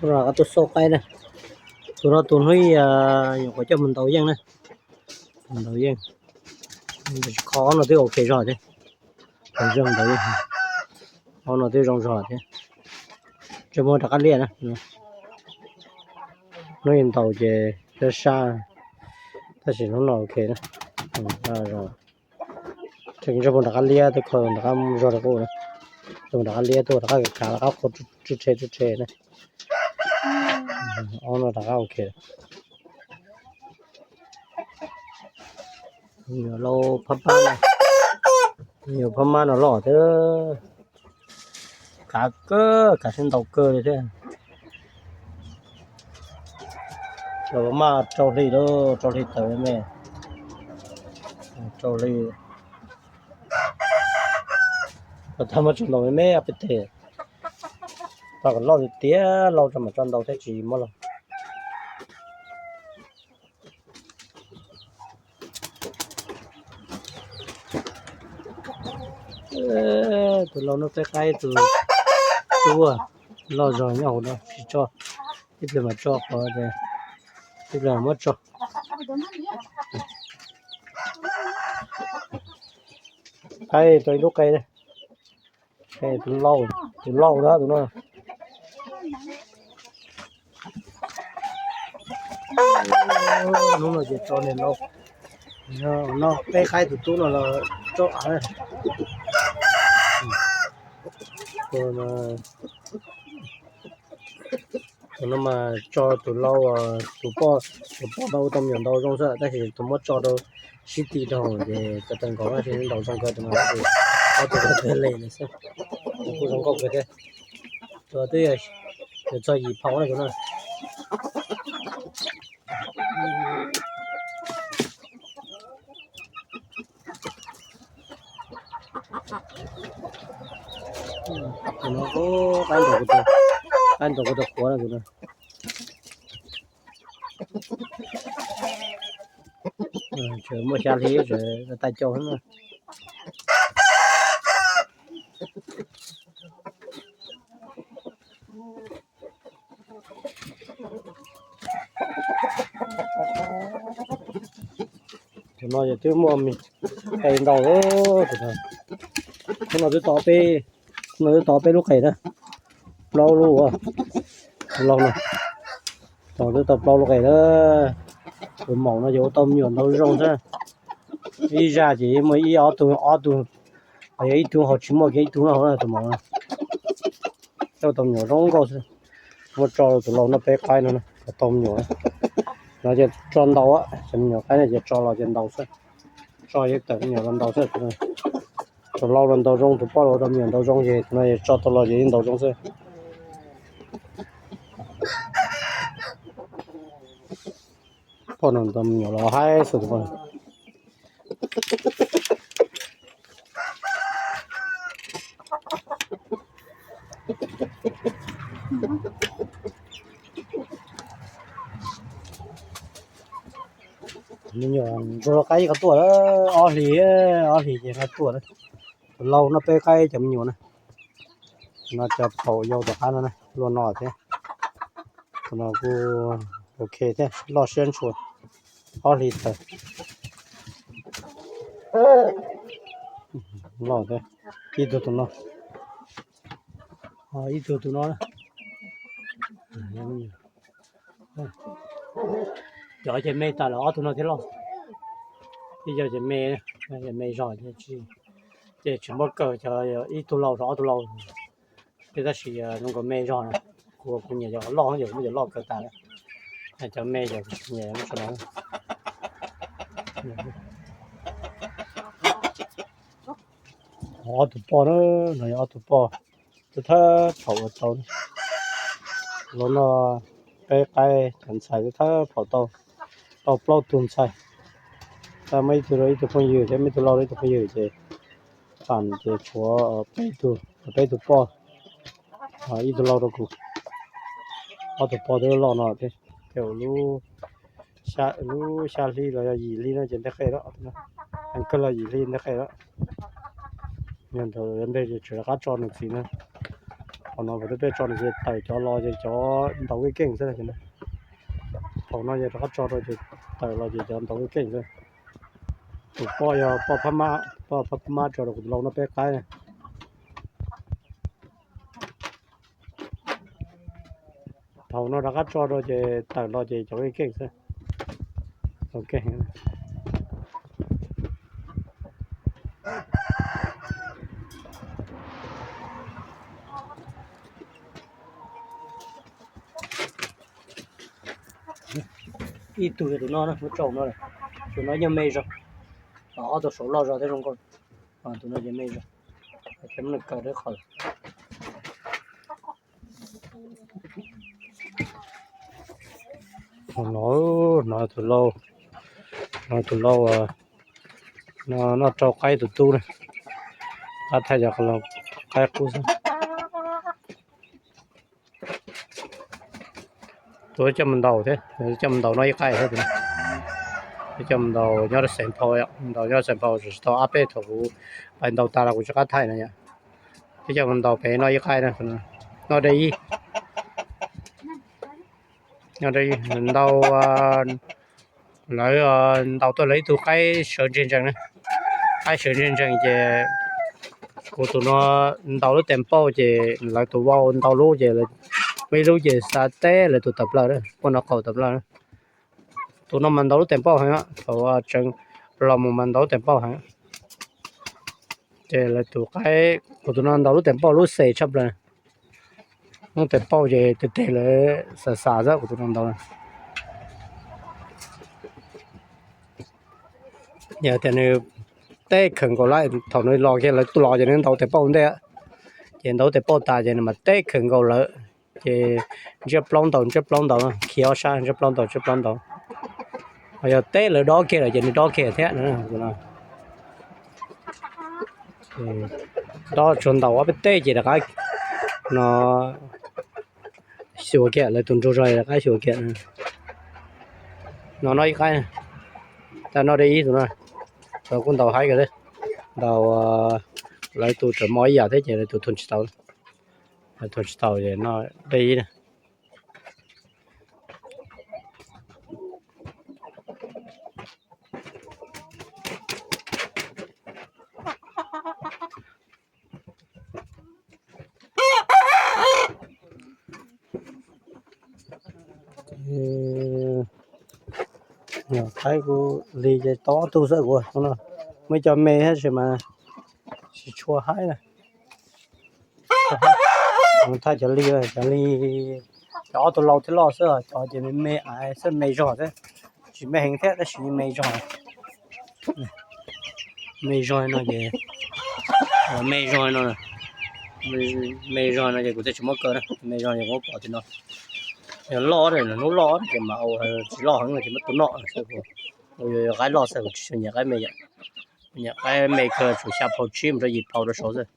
Rov qab tuaj xauj qaib na. Tus no tus hnub ib nyuam qhuav coj mus ntaus yeej na. Ntaus yeej. Kho ob no twb ok zog thiab. Ntaus yeej, ntaus yeej. Ob no twb zoo zog thiab. Ntsej muag rov qab liaj na. Hnub ib ntaus ces sab sab, tab sis hnub no ok na. Ntsej muag rov qab liab, twb kho rov qab zog rau kuj na. Ntsej muag rov qab liab tuaj rov qab kav rov qab qhuav tsw rhe tsw rhe na. Ob no rov qab ok. Nyuam lau phab mab, nyuam phab mab no loj thiab, kav kawg, kav sib ntaus kawg li thiab. Los maj rau hli lawm, rau hli tawm me, rau hli. Los tag muab tso ntaus me me peb teg, tau kom loj tiag tiag, lau tso mam tso ntaus thiab tsis muab los. Tus lau no peb qaib tus tub loj zog nyob hauv no tsis tso, ib pliag mam tso qhov, ib pliag mam muab tso. Qaib tso ib lub qe, tus lau, tus lau na tus no. Hnub no ces tso niam lau, no peb qaib tus tub no los tso av. Tus no mas tso tus lau, tus poj, tus poj tau ua tau me nyuam ntau zoo xwb tab sis tus muab tso rau sib ti rau ces cov tawg nkaus tab sis ntau zoo kawg tus no, ob tug kawg le xwb, kuj zoo nkauj kawg thiab. Tus twb yog txog yim phaus na tus no. Tus no qaib ntaus kuv tau, qaib ntaus kuv tau qhuav na tus no. Tseem muaj xya hli tseem tais cau xwb na. Tus no ces twb muaj me qe ntau lawm. Tus no twb tau peb, tus no twb tau peb lub qe na, plaub lub, lau no, tus no twb tau plaub lub qe na. Tus maum no ces ua tau me nyuam ntau zoo xwb. Ib zaj ces muaj ib ob tug, ob tug, yog ib tug hauv tsis muaj kiag ib tug no hauv na tus maum no. Ua tau me nyuam zoo nkauj xwb. Muab tso rau tus lau noj peb qaib no, tau me nyuam no ces tso ntaus, cov me nyuam qaib no ces tso los ces ntaus xwb. Tso yeej tawm me nyuam los ntaus xwb. Tus lau los ntaus zoo, tus poj los ua tau me nyuam ntaus zoo ces tus no tso tau los ces yeej ntaus zoo xwb. Poj no ntau me nyuam los haib xwb tus poj. Me nyuam ntsuag qaib qhov tuaj, ob hlis, ob hlis ces qhov tuaj. Tus lau noj peb qaib cov me nyuam na. No cov phaum yau tom qab no luaj no thiab. Tus no kuj ok thiab, loj siab ntshua, ob hlis tawm. Loj thiab. Ib tug tus no, ib tug tus no. Cov ces me tas lawm, ob tug no thiaj loj. Ib co ces me, me zog ces tsis muab kaw, cov ib tug lau rau ob tug lau. Thiab tab sis zoo nkaus me zog na, kuv, kuv nyiam cov loj, kuv muab cov loj kaw tas lawm. Cov me ces kuv tsis nyiam muab tso no. Ob tug poj na, no yog ob tug poj, twb thawb phaum ua tau. Los noj peb qaib cov ntxhais twb thawb phaum tau, tau plaub tug ntxhais. Tab muaj ib tug rau ib tug phooj ywg thiab, muaj ib tug lau rau ib tug phooj ywg ces, tam ces tshuav peb tug, peb tug poj, ib tug lau rau kuv. Ob tug poj twb loj no thiab, tej zaum lub, lub xya hli los yog yim hli no ces ntej qe lawm, kawg los yim hli ntej qe lawm. Yog ntawd npej ces tseem rov qab tso nws txiv na. Thaum no peb tso no ces tawm cov los ces cov ntaus keej keej xwb. Thaum no ces rov qab tso rau ces tawm los ces cov ntaus keej keej xwb. Tus poj yog poj phab mab, poj phab mab tso rau kuv tus lau noj peb qaib. Thaum no rov qab tso rau ces tawm los ces cov keej keej xwb. Ib tug yog tus no, muab tso no, tus no yeej me zog, ob tug saud loj zog thiab zoo nkauj, tus no ces me zog, muab nws kaw rau qhov. No, no tus lau, no tus lau, no noj rau qaib tus tub na, qab thaij cov qaib qub xwb. Tus coj mus ntaus thiab, coj mus ntaus noj ib qaib thiab. Coj mus ntaus nyob rau Xeev Phau, ntaus nyob Xeev Phau tsis tau ab peb thaum kuv pais ntaus tas los kuv tsis qab thaij no yom. Coj mus ntaus pem noj ib qaib na, noj dej ib. Ntaus, lawv ntaus tuaj lawv ib tug qaib sawv ntseg ntsees na, qaib sawv ntseg ntsees ces kuv tus no ntaus lub tes pauj ces lawv tus vau ntaus lub ces muaj ib lub ces xa teb lawv tus tawm plaws, poj no qaum tawm plaws. Tus no mas ntaus lub tes pauj heev, thaum tseem los mus mas ntaus lub tes pauj heev. Ces lawv tus qaib, kuv tus no ntaus lub tes pauj lub xes tshaj plaws. Lub tes pauj ces tes tes lawv xav xav xwb kuv tus no ntaus. Yog tias nws teb kheem nkaus lawm, thaum nws los kiag lawv tuaj los ces nws ntaus tes pauj ntej, ces ntaus tes pauj tas ces nws mas teb kheem nkaus lawm, ces ntsiab plaub ntaus ntsiab plaub ntaus, khiav ob sab ntsiab plaub ntaus ntsiab plaub ntaus. Ho yog teb lawv dob kiag lawm ces nws dob kiag thiab. Dob tsuag ntaus ob peb teg ces rov qab no xyuas kiag, lawv tus nraug zog rov qab xyuas kiag. No noj ib qaib, tag noj dej ib tus no, kuj ntaus haib kawg thiab. Ntaus lawv tus tseem mos ib yam thiab ces lawv tus thum tsis tau, lawv thum tsis tau ces noj dej ib na. Haib kuv li ces tau ob tug xwb kuv no, muaj cov me thiab sis mas tsis tshua haib na. Thaij cov li, cov li, cov ob tug lau thiab loj xwb, cov ces me me xwb, me zog xwb, tsis me heev thiab tab sis me zog. Me zog no ces, me zog no, me zog no ces kuv thiaj tsis muab kaw na, me zog ces kuv muab pov tim no. Yog loj, hnub loj ces mas tsis loj heev ces muab tua noj xwb. Kuv yuav qaib loj xwb, kuv tsis nyiam qaib me yom. Kuv nyiam qaib me kawg, tshuav xya phau tsib mus rau yim phau rau saud xwb.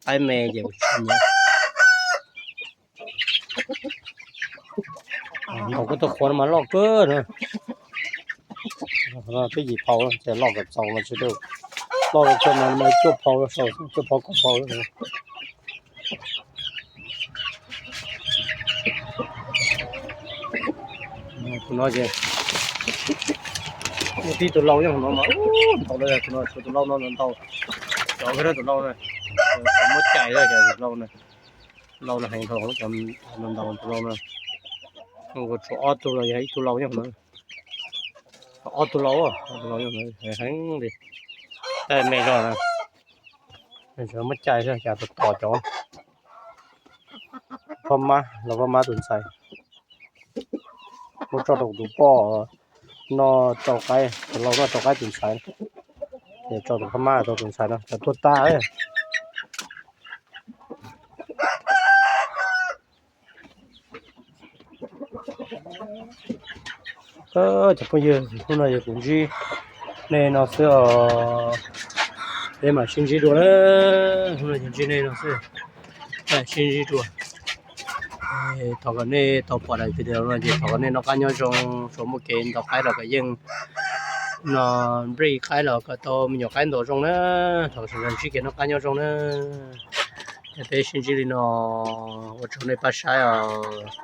Qaib me ces kuv tsis nyiam. Ntaus koj tus qhuav no mas loj kawg na. Twb yim phau ces loj kom txaus los tsis tau. Loj kawg mas cuaj phau, cuaj phau kaum phau. Tus no ces muaj tib tus lau nyob hauv no mas ntau lawm, tus no tshuav tus lau no ntau. Cov tus lau no muab cais lawm, tus lau no, lau no heev dhau, cov ntau tus lau no. Tshuav ob tug los yog ib tug lau nyob hauv no. Ob tug lau, ob tug lau nyob hauv no heev li. Tab me zog na, muab cais xwb, cas tos tos cov phab mab, los phab mab tus ntxhais. Muab tso rau kuv tus poj noj rau qaib, tus lau noj rau qaib tus ntxhais, ces tso tus phab mab rau tus ntxhais no, cov tuag tag. Cov phooj ywg, hnub no yog kuv ntsib nej no xwb os. Peb mam sib ntsib dua na. Hnub no yog ntsib nej no xwb, mam sib ntsib dua. Thov kom nej tau pom daim video no ces thov kom nej noj qab nyob zoo, tsuas muaj kev ntaus qaib los kom yeej, no, nplij qaib los kom tau me nyuam qaib ntaus zoo na. Thov kom sawv daws ntsib kev noj qab nyob zoo na. Peb sib ntsib li no, ua tsaug nej pab saib os.